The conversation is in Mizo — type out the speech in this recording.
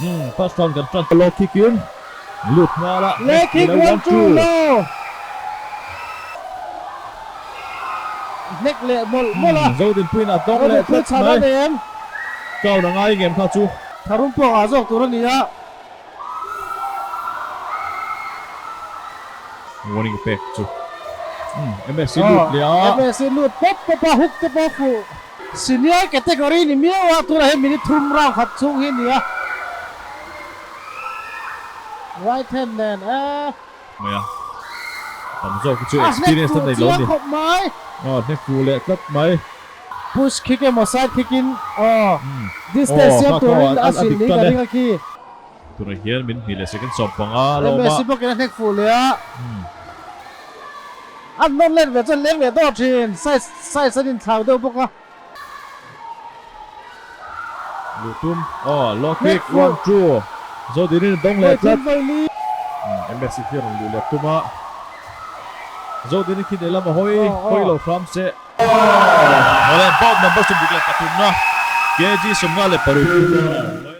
Hmm, first round kan tan low kick in lut nghal a. Leg kick 1 2 low. Hnek leh mawlh mawlh a. Zodinpuiin a dawng leh tlat mai. Count a ngai ngem kha chu. Tharum pawh a ngah zawk tur a ni a. Warning pek chu MSC lut leh a. MSC lut pawp pawp a, hook te pawh a fuh. Senior category ni miau a, tunah hian minute thum round khat chhung hi a ni a. Right hand nen e. Mai a, tam zawk hi chu experience a nei lo a ni. A hnek fuh chiang khawp mai. Aw, hnek fuh leh tlat mai. Push kick emaw side kick in aw distance siam turin a hrilh niin ka ring a khi. Tunah hian min hnih leh second 15 a lo awm a. MSC bawkin a hnek fuh leh a. An nawn let ve chuan leng leh dawr thin. Size size an inthlau deuh bawk a. Luh tum aw low kick 1 2 Zodinin a dawng leh tlat. MSC khi a rawn luh leh tum a. Zodinin khi lehlam a hawi hawi lo hram se. Awle bout number 73na KG 56.